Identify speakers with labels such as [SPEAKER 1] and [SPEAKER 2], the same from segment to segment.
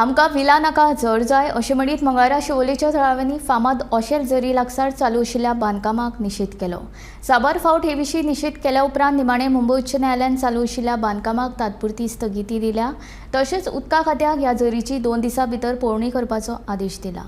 [SPEAKER 1] आमकां विला नाका, झर जाय, अशें म्हणीत मंगळारा शिवोलेच्या थळाव्यांनी फामाद ओशेल झरी लागसार चालू आशिल्ल्या बांदकामाक निशेध केलो. साबार फावट हे विशीं निशेध केल्या उपरांत निमाणें मुंबय उच्च न्यायालयान चालू आशिल्ल्या बांदकामाक तात्पुरती स्थगिती दिल्या. तशेंच उदका खात्याक ह्या झरीची 2 दिसां भितर पळोवणी करपाचो आदेश दिला.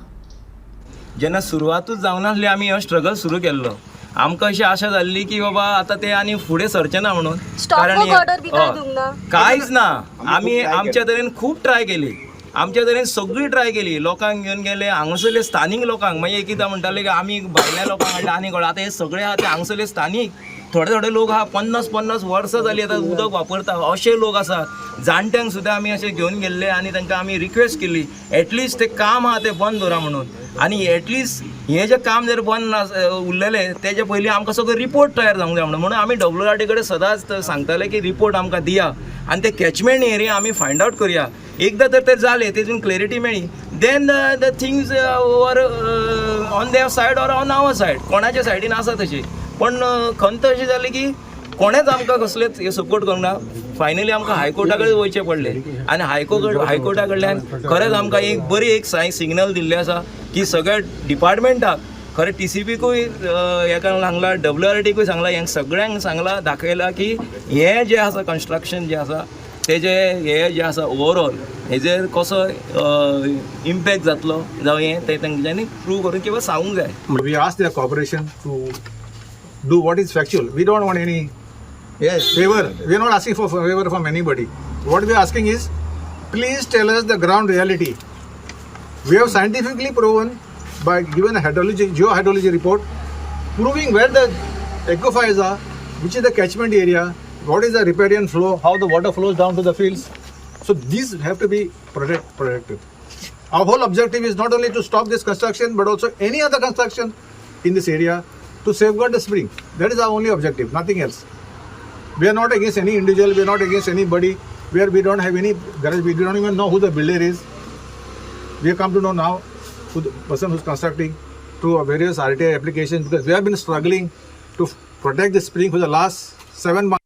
[SPEAKER 2] जेन्ना सुरवातूच जावनासली, आमी हो स्ट्रगल सुरू केल्लो. आमकां अशी आशा जाल्ली की बाबा, आतां ते आनी फुडें सरचे ना म्हणून.
[SPEAKER 3] Stop work order बी काय दिवंक ना?
[SPEAKER 2] कांयच ना. आमी आमच्या तरेन खूब ट्राय केली, आमच्या तरेन सगळी ट्राय केली. लोकांक घेवन गेले हांगासरले स्थानीक लोकांक. मागीर एक एकदां म्हणटाले की आमी भायल्या लोकांक हाडले आनी कोण. आतां हे सगळे आहा ते हांगासरले स्थानीक. थोडे थोडे लोक आहा, 50 50 वर्सां जाली आतां उदक वापरता अशे लोक आसात. जाणट्यांक सुद्दां आमी अशे घेवन गेल्ले आनी तांकां आमी रिक्वेस्ट केली, एटलिस्ट ते काम आहा तें बंद दवरा म्हणून. आनी एटलिस्ट हें जें काम जर बंद उरलेलें, तेजे पयलीं आमकां सगळो रिपोर्ट तयार जावंक जाय म्हणून. म्हणून आमी डब्ल्यू आर टी कडेन सदांच सांगताले की रिपोर्ट आमकां दिया आनी ते कॅचमेंट एरिया आमी फायंड आवट करया. एकदां तर ते जालें, तेतून क्लॅरिटी मेळ्ळी, then the things were on their side or on our side, कोणाच्या सायडीन आसा तशी. पण खंत अशी जाली की कोणेच आमकां कसलेच हे सपोर्ट करूंक ना. फायनली आमकां हायकोर्टा कडेन वयचें पडलें आनी हायकोर्टा कडल्यान खरेंच आमकां एक बरी एक साय सिग्नल दिल्लें आसा की सगळ्या डिपार्टमेंटाक खरें टीसीपीकूय हेका सांगलां, डब्ल्यू आर टीकूय सांगलां, हेंक सगळ्यांक सांगलां, दाखयलां की हें जें आसा कन्स्ट्रक्शन जें आसा, तेजें हें जें आसा ओवरऑल हेजेर कसो इम्पॅक्ट जातलो जावं हें तें तेंच्यांनी प्रूव करून किंवा सांगूंक जाय.
[SPEAKER 4] We ask their cooperation to do what is factual. We don't want any favor. We are not asking for favor from anybody. What we are asking is, please tell us the ground reality. We have scientifically proven by given a hydrology, geohydrology report, proving where the aquifers are, which is the catchment area, what is the riparian flow, how the water flows down to the fields. So these have to be protected. Our whole objective is not only to stop this construction, but also any other construction in this area to safeguard the spring. That is our only objective, nothing else. We are not against any individual, we are not against anybody. We don't have any grudge, we don't even know who the builder is. We have come to know now who the person who's constructing through our various RTI applications, because we have been struggling to protect the spring for the last 7 months.